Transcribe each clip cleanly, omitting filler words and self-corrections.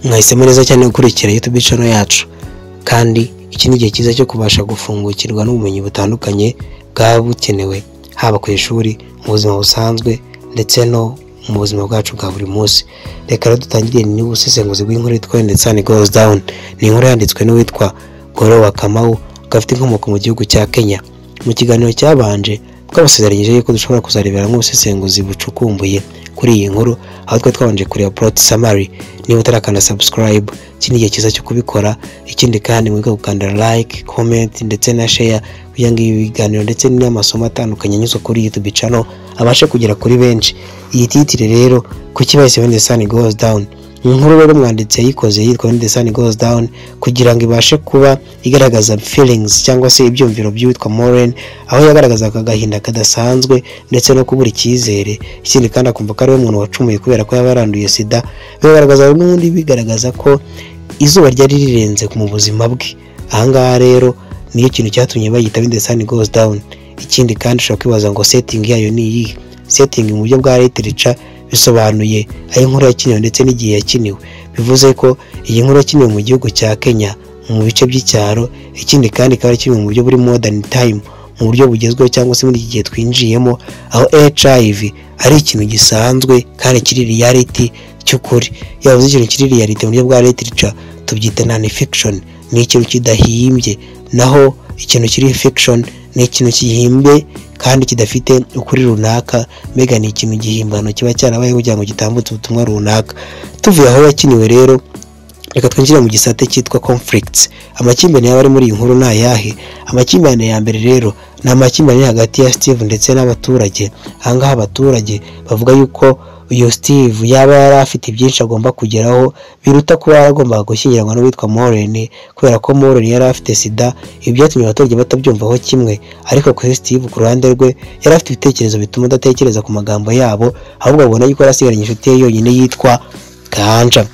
Mwahisemo neza cyane gukurikira YouTube channel yacu, kandi iki ni igihe cyiza cyo kubasha gufungukirwa n'ubumenyi butandukanye bwaba bukenewe haba ku ishuri, mu buzima busanzwe ndetse no mu buzima bwacu bwa buri munsi. Reka rero dutangire n'ubusesenguzi bw'inkuru yitwa When the Sun Goes Down. Ni inkuru yanditswe n'uwitwa Goro wa Kamau, gafite inkomoko mu gihugu cya Kenya. Mu kiganiro cyabanje twabasezeranyije yuko dushobora kuzareberamo ubusesenguzi bucukumbuye kuri iyi nkuru, aho twari twabanje kureba plot summary. Niba utarakanda subscribe, iki ni igihe cyiza cyo kubikora. Ikindi kandi mwibuke gukanda like, comment ndetse na share kugira ngo ibi biganiro ndetse n'amasomo atandukanye anyuzwa kuri YouTube channel abashe kugera kuri benshi. Iyi title rero, kuki bahise When the Sun Goes Down? Inkuru rero umwanditsi yayikoze yitwa When the Sun Goes Down kugira ngo ibashe kuba igaragaza feelings cyangwa se ibyumviro by'uwitwa Maureen, aho yagaragazaga agahinda kadasanzwe ndetse no kubura icyizere. Ikindi kandi akumva ko ari we muntu wacumuye kubera ko yaba yaranduye sida. Bigaragaza n'ubundi bigaragaza ko izuba ryari rirenze mu buzima bwe. Ahangaha rero niyo kintu cyatumye bayita When the Sun Goes Down. Ikindi kandi ushobora kwibaza ngo setting yayo ni iyihe? Setting mu buryo bwa literature bisobanuye aho inkuru yakiniwe ndetse n'igihe yakiniwe. Bivuze ko iyi nkuru yakiniwe mu gihugu cya Kenya, mu bice by'icyaro. Ikindi kandi ikaba yakiniwe mu buryo buri modern time, mu buryo bugezweho cyangwa se muri iki gihe twinjiyemo, aho HIV ari ikintu gisanzwe kandi kiri reality cy'ukuri. Iyo bavuze ikintu kiri reality mu buryo bwa literature, tubyita non fiction, ni ikintu kidahimbye. Naho ikintu kiri fiction ni ikintu gihimbye kandi kidafite ukuri runaka, mbega ni ikintu gihimbano kiba cyarabaye kugira ngo gitambutse ubutumwa runaka. Tuvuye aho yakiniwe rero, reka twinjire mu gisate cyitwa conflicts. Amakimbirane yaba ari muri iyi nkuru ni ayahe? Amakimbirane ya mbere rero ni amakimbirane hagati ya Steve ndetse n'abaturage. Ahangaha abaturage bavuga yuko uyu Steve yaba yari afite byinshi agomba kugeraho biruta kuba yaragombaga gushyingiranwa n'uwitwa Maureen, kubera ko Maureen yari afite sida. Ibi byatumye abaturage batabyumvaho kimwe, ariko kuri Steve ku ruhande rwe yari afite ibitekerezo bituma adatekereza ku magambo yabo, ahubwo abona yuko yari asigaranye inshuti ye yonyine yitwa Kanja.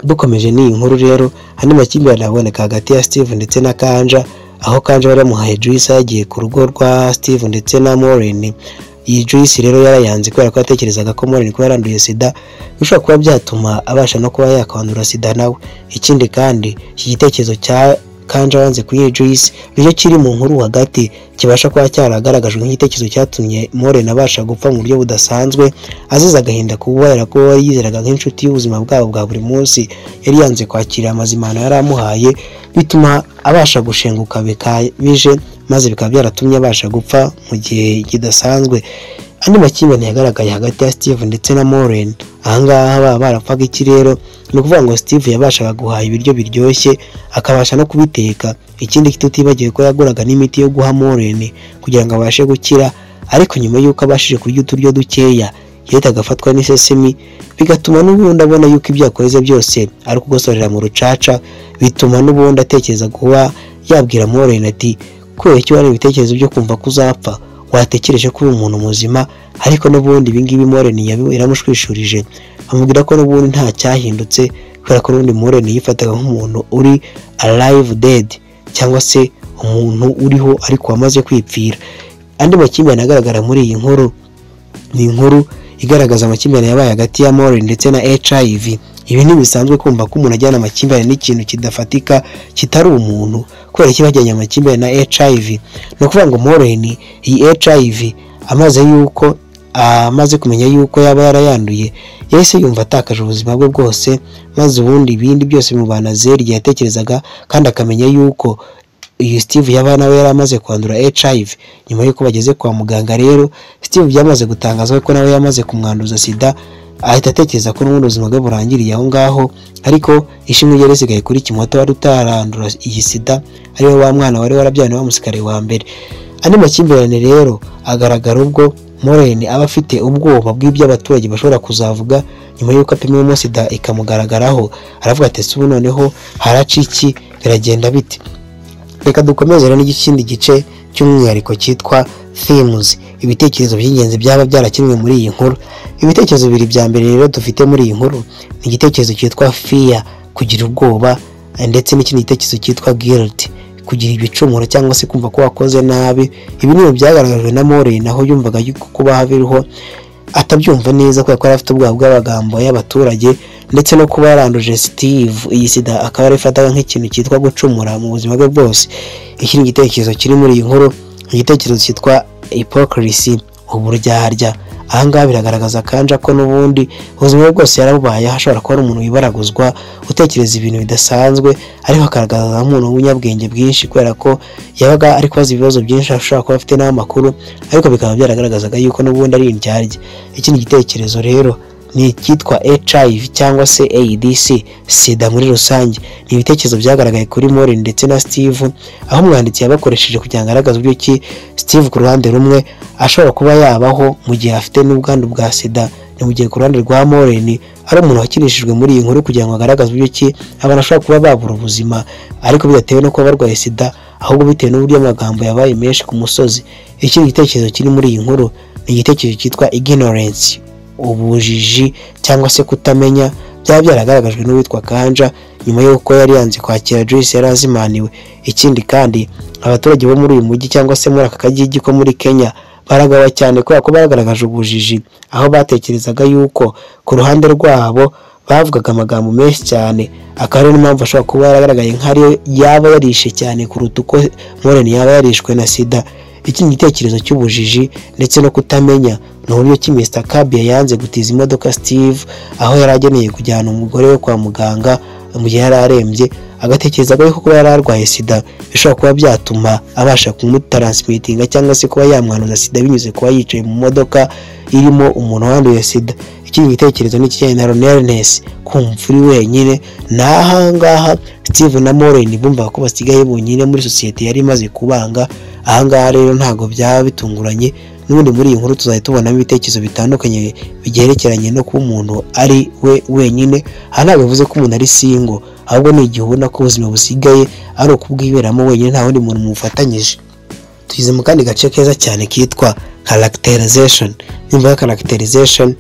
Dukomeje n'iyi nkuru rero, andi makimbirane aboneka hagati ya Steve ndetse na Kanja, aho Kanja bari bamuhaye juice yagiye ku rugo rwa Steve ndetse na Maureen. Iyi juice rero yarayanze kubera ko yatekerezaga ko Maureen kuba yaranduye sida bishobora kuba byatuma abasha no kuba yakwandura sida nawe. Ikindi kandi iki gitekerezo cya Kanja wanze kuyiha juice nicyo kiri mu nkuru hagati, kibasha kuba cyaragaragajwe nk'igitekerezo cyatumye Maureen abasha gupfa mu buryo budasanzwe, azize agahinda kubera ko yizeraga nk'inshuti y'ubuzima bwabo bwa buri munsi yari yanze kwakira amazimano yari amuhaye, bituma abasha gushenguka bikabije, maze bikaba byaratumye abasha gupfa mu gihe kidasanzwe. Andi makimbirane yagaragaye hagati ya Steve ndetse na Maureen. Ahangaha baba barapfaga iki rero? Ni ukuvuga ngo Steve yabashaga guhaha ibiryo biryoshye, akabasha no kubiteka. Ikindi tutibagiwe ko yaguraga n'imiti yo guha Maureen kugira ngo abashe gukira, ariko nyuma y'uko abashije kurya uturyo dukeya yahitaga afatwa n'isesemi, bigatuma n'ubundi abona yuko ibyo yakoze byose ari ukugosorera mu rucaca. Bituma n'ubundi atekereza kuba yabwira Maureen ati: "Kubera icyo wari ibitekerezo byo kumva ko uzapfa, watekereje ko uri umuntu muzima?" Ariko n'ubundi ibingibi Maureen yaramushwishurije, amubwira ko n'ubundi nta cyahindutse, kubera ko n'ubundi Maureen yifataga nk'umuntu uri alive dead, cyangwa se umuntu uriho ariko wamaze kwipfira. Andi makimbirane agaragara muri iyi nkuru ni inkuru igaragaza amakimbirane yabaye hagati ya Maureen ndetse na HIV. Ibi ntibisanzwe kumva ko umuntu ajyana amakimbirane n'ikintu kidafatika, kitari umuntu. Kubera iki bajyanye amakimbirane na HIV? Ni ukuvuga ngo Maureen iyi HIV amaze kumenya yuko yaba yarayanduye, yahise yumva atakaje ubuzima bwe bwose, maze ubundi ibindi byose bimubana zeru igihe yatekerezaga kandi akamenya yuko uyu Steve yaba nawe yari amaze kwandura HIV. Nyuma y'uko bageze kwa muganga rero, Steve byamaze gutangazwa ko nawe yamaze kumwanduza sida, ahita atekereza ko n'ubundi ubuzima bwe burangiriye aho ngaho. Ariko ishimwe ryari risigaye kuri Kimoto wari utarandura iyi sida, ariwe wa mwana wari warabyawe na wa musirikare wa mbere. Andi makimbirane rero agaragara ubwo Maureen aba afite ubwoba bw'ibyo abaturage bashobora kuzavuga nyuma y'uko apimiwemo sida ikamugaragaraho. Aravuga ati: "Ese ubu noneho haraca iki? Biragenda bite?" Reka dukomeze rero n'ikindi gice cy'umwihariko cyitwa themes, ibitekerezo by'ingenzi byaba byarakinwe muri iyi nkuru. Ibitekerezo bibiri bya mbere rero dufite muri iyi nkuru ni igitekerezo cyitwa fear, kugira ubwoba, ndetse n'ikindi gitekerezo cyitwa guilt, kugira ibicumuro cyangwa se kumva ko wakoze nabi. Ibi ni ibintu byagaragajwe na Maureen, aho yumvaga yuko kuba biriho atabyumva neza kubera ko yari afite ubwoba bw'amagambo y'abaturage, ndetse no kuba yaranduje Steve iyi sida akaba yarifataga nk'ikintu cyitwa gucumura mu buzima bwe bwose. Iki ni igitekerezo kiri muri iyi nkuru, igitekerezo cyitwa hypocrisy, uburyarya. Aha ngaha biragaragaza Kanja ko n'ubundi ubuzima bwe bwose yarabubayeho, ashobora kuba ari umuntu wibaraguzwa, utekereza ibintu bidasanzwe, ariko akagaragaza nk'umuntu w'umunyabwenge bwinshi kubera ko yabaga ari kubaza ibibazo byinshi, ashobora kuba afite n'amakuru, ariko bikaba byaragaragazaga yuko n'ubundi ari indyarya. Ikindi gitekerezo rero ni icyitwa HIV cyangwa se AIDS, sida muri rusange. Ni ibitekerezo byagaragaye kuri Maureen ndetse na Steve, aho umwanditsi yabakoresheje kugira ngo agaragaze uburyo ki Steve ku ruhande rumwe ashobora kuba yabaho mu gihe afite n'ubwandu bwa sida, ni mu gihe ku ruhande rwa Maureen ari umuntu wakinishijwe muri iyi nkuru kugira ngo agaragaze uburyo ki abantu bashobora kuba babura ubuzima ariko bidatewe no kuba barwaye sida, ahubwo bitewe n'uburyo amagambo yabaye menshi ku musozi. Ikindi gitekerezo kiri muri iyi nkuru ni igitekerezo cyitwa ignorance, ubujiji cyangwa se kutamenya, byaba byaragaragajwe n'uwitwa Kanja nyuma y'uko yari yanze kwakira Joyce yari azimaniwe. Ikindi kandi abaturage bo muri uyu mujyi cyangwa se muri aka kagigi ko muri Kenya baragawa cyane kubera ko bagaragaje ubujiji, aho batekerezaga yuko ku ruhande rwabo bavugaga amagambo menshi cyane, akaba ari n'impamvu ashobora kuba yaragaragaye nk'ariyo yaba yarishe cyane kuruta uko Maureen yaba yarishwe na sida. Ikindi gitekerezo cy'ubujiji ndetse no kutamenya ni uburyo ki Mr. Kabia yanze gutiza imodoka Steve aho yari ageneye kujyana umugore we kwa muganga mu gihe yari arembye, agatekereza ko kuba yari arwaye sida bishobora kuba byatuma abasha kumutaransimitinga cyangwa se kuba yamwanduza sida binyuze kuba yicaye mu modoka irimo umuntu wanduye sida. Ikindi gitekerezo ni ikijyanye na loneliness, kumva uri wenyine. N'aha ngaha Steve na Maureen bumvaga ko basigaye bonyine muri sosiyete yari imaze kubanga. Aha ngaha rero ntabwo byaba bitunguranye, n'ubundi muri iyi nkuru tuzajya tubonamo ibitekerezo bitandukanye bigerekeranye no kuba umuntu ari we wenyine. Aha ntabwo bivuze ko umuntu ari single, ahubwo ni igihe ubona ko ubuzima busigaye ari ukubwiberamo wenyine, nta wundi muntu mufatanyije. Tugeze mu kandi gace keza cyane kitwa characterization. Nimba characterization,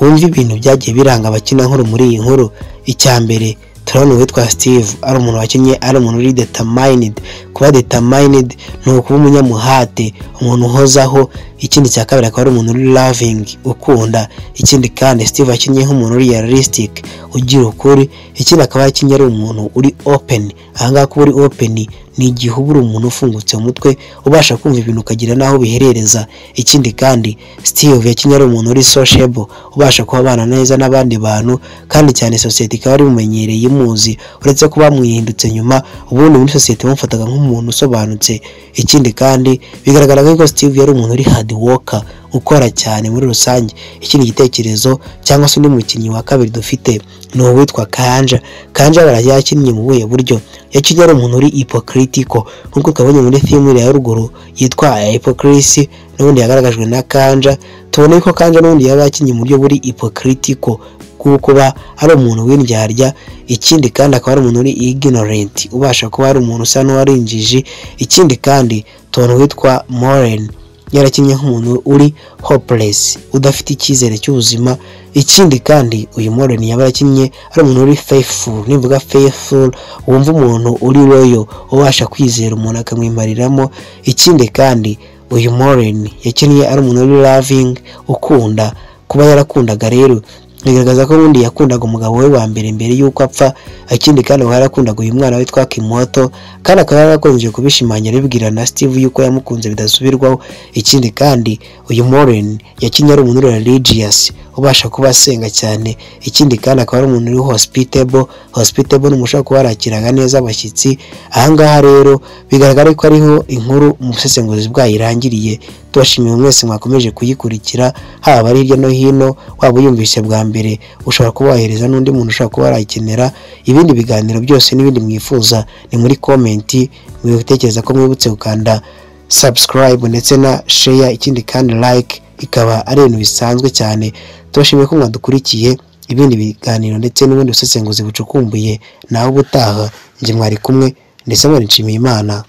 wumva ibintu byagiye biranga abakina nkuru muri iyi nkuru. Icya mbere turabona uwitwa Steve ari umuntu wakinnye ari umuntu uri determined. Kuba determined ni ukuba umunyamuhate, umuntu uhozaho. Ikindi cya kabiri akaba ari umuntu uri loving, ukunda. Ikindi kandi Steve akinnye nk'umuntu uri realistic, ugira ukuri. Ikindi akaba yakinnye ari umuntu uri open. Aha ngaha kuba uri open ni igihe uba uri umuntu ufungutse mu mutwe, ubasha kumva ibintu ukagira n'aho biherereza. Ikindi kandi Steve yakinnye ari umuntu uri sociable, ubasha kuba abana neza n'abandi bantu, kandi cyane sosiyete ikaba ari imumenyereye imuzi, uretse kuba bamwihindutse nyuma, ubundi muri sosiyete bamufataga nk'umuntu usobanutse. Ikindi kandi bigaragara ko Steve yari umuntu uri hard worker, ukora cyane muri rusange. Ikindi gitekerezo cyangwa se undi mukinnyi wa kabiri dufite ni uwitwa Kanja. Kanja yakinnye mu buhe buryo? Yakinnye ari umuntu uri hypocritical, nk'uko twabonye muri theme ya ruguru yitwa hypocrisy, n'ubundi yagaragajwe na Kanja. Tubona ko Kanja n'ubundi yaba yakinnye mu buryo buri hypocritical, kuba ari umuntu w'indyarya. Ikindi kandi akaba ari umuntu uri ignorant, ubasha kuba ari umuntu usa n'uwari injiji. Ikindi kandi tubona uwitwa Maureen yarakinnye nk'umuntu uri hopeless, udafite icyizere cy'ubuzima. Ikindi kandi uyu Maureen yaba yarakinnye ari umuntu uri faithful. Nivuga faithful wumva umuntu uri loyal, ubasha kwizera umuntu akamwimariramo. Ikindi kandi uyu Maureen yakinnye ari umuntu uri loving, ukunda. Kuba yarakundaga rero bigaragaza ko ubundi yakundaga umugabo we wa mbere mbere y'uko apfa. Ikindi kandi akaba yarakundaga uyu mwana witwa Kimoto, kandi akaba yarakunze kubishimangira abibwira na Steve yuko yamukunze bidasubirwaho. Ikindi kandi uyu Maureen yakinnye ari umuntu religious, ubasha kuba asenga cyane. Ikindi kandi akaba ari umuntu uri hospitable. Hospitable ni umuntu ushobora kuba yarakiraga neza abashyitsi. Aha ngaha rero bigaragara ko ariho inkuru mu busesenguzi bwayo irangiriye. Tubashimiye mwese mwakomeje kuyikurikira, haba ari hirya no hino, waba uyumvise bwa mbere ushobora kuba wahereza n'undi muntu ushobora kuba warayikenera. Ibindi biganiro byose n'ibindi mwifuza ni muri comment, mwitekereza ko mwibutse gukanda subscribe ndetse na share, ikindi kandi like, ikaba ari ibintu bisanzwe cyane. Tubashimiye ko mwadukurikiye. Ibindi biganiro ndetse n'ubundi busesenguzi bucukumbuye nawe ubutaha. Njye mwari kumwe ndetse mwari nshimiye Imana.